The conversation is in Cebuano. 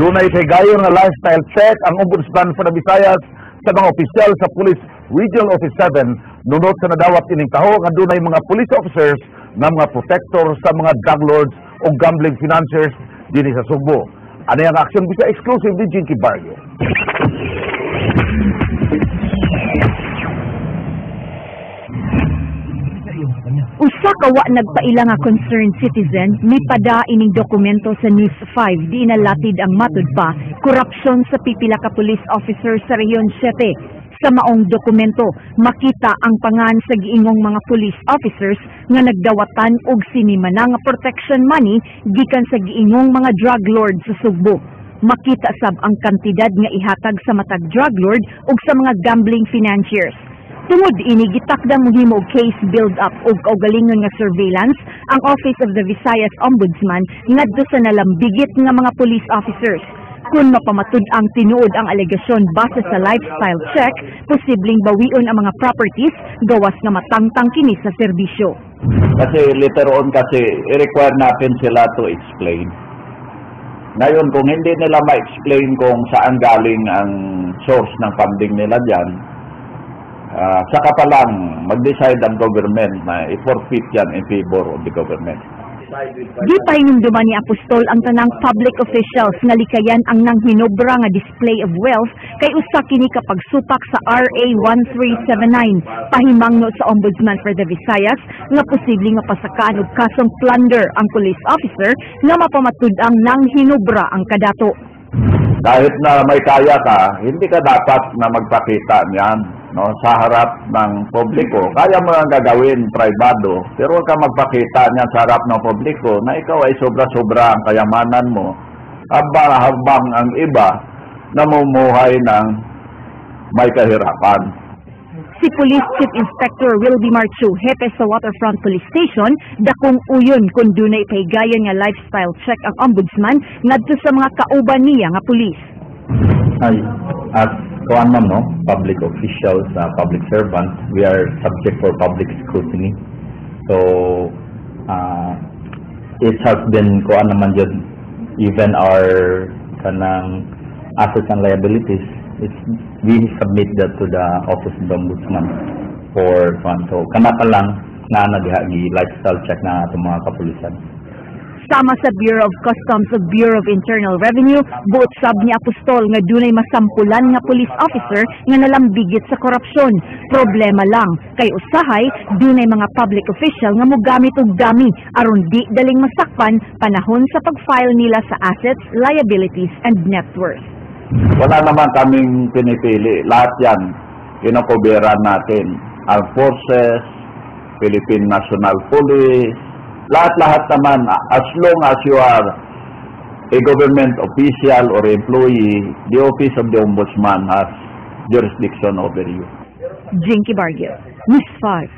Dunay higayon nga lifestyle check ang Ombudsman for the Visayas sa mga opisyal sa Police Regional Office 7 nunot sa nadawat ining taho nga dunay mga police officers nga mga protector sa mga drug lords o gambling financiers dinhi sa Sugbo. Ano ang aksyon bisa exclusive ni Jinky Barrio. Usa ka wa nagpaila nga concerned citizen mipada ining dokumento sa News 5 di nalatid ang matud pa korupsyon sa pipila ka police officer sa Rehiyon 7. Sa maong dokumento makita ang pangan sa giingong mga police officers nga nagdawatan og sinimana nga protection money gikan sa giingong mga drug lord sa Sugbo. Makita sab ang kantidad nga ihatag sa matag drug lord ug sa mga gambling financiers. Tungod ini, gitakdang mohimo og case build up og kaugalingon nga surveillance ang Office of the Visayas Ombudsman ngadto sa nalambigit nga mga police officers. Kung mapamatud ang tinuod ang alegasyon base sa lifestyle check, posibleng bawion ang mga properties gawas nga matangtang kini sa serbisyo. Kasi later on kasi i-require natin sila to explain. Ngayon, kung hindi nila ma-explain kung saan galing ang source ng funding nila dyan, saka pa lang mag-decide ang government na i-forfeit yan in favor of the government. Di pahinumduman ni Apostol ang tanang public officials nga likayan ang nanghinobra nga display of wealth kay usa kini kapag supak sa RA 1379. Pahimangno sa Ombudsman for the Visayas nga posibleng mapasakaan og kasong plunder ang police officer nga mapamatud-ang nanghinobra ang kadato. Kahit na may kaya ka, hindi ka dapat na magpakita niyan, no, sa harap ng publiko. Kaya mo lang gagawin pribado, pero huwag ka magpakita niyan sa harap ng publiko na ikaw ay sobra-sobra ang kayamanan mo habang ang iba namumuhay ng may kahirapan. Si Police Chief Inspector Wilby Marchu, hepe sa Waterfront Police Station, dakong uyon kung dunay pahigayon nga lifestyle check ang Ombudsman ngadto sa mga kauban niya nga pulis. Ay, as kuan ma'am, no, public officials, public servants, we are subject for public scrutiny. So, it has been kuan naman jud, even our kanang assets and liabilities, we submit that to the Office of the Ombudsman for kuan. So, kana pa lang na diha gi lifestyle check na atong mga kapulisan. Sama sa Bureau of Customs ug Bureau of Internal Revenue, buot sab ni Apostol nga dunay masampulan nga police officer nga nalambigit sa korupsyon. Problema lang kay usahay dunay mga public official nga mogamit og dami aron di daling masakpan panahon sa pag-file nila sa assets, liabilities and net worth. Wala naman kaming pinipili. Lahat yan, kinokoberan natin. Armed Forces, Philippine National Police, lahat-lahat naman, as long as you are a government official or employee, the Office of the Ombudsman has jurisdiction over you. Jinky Barrio, News 5.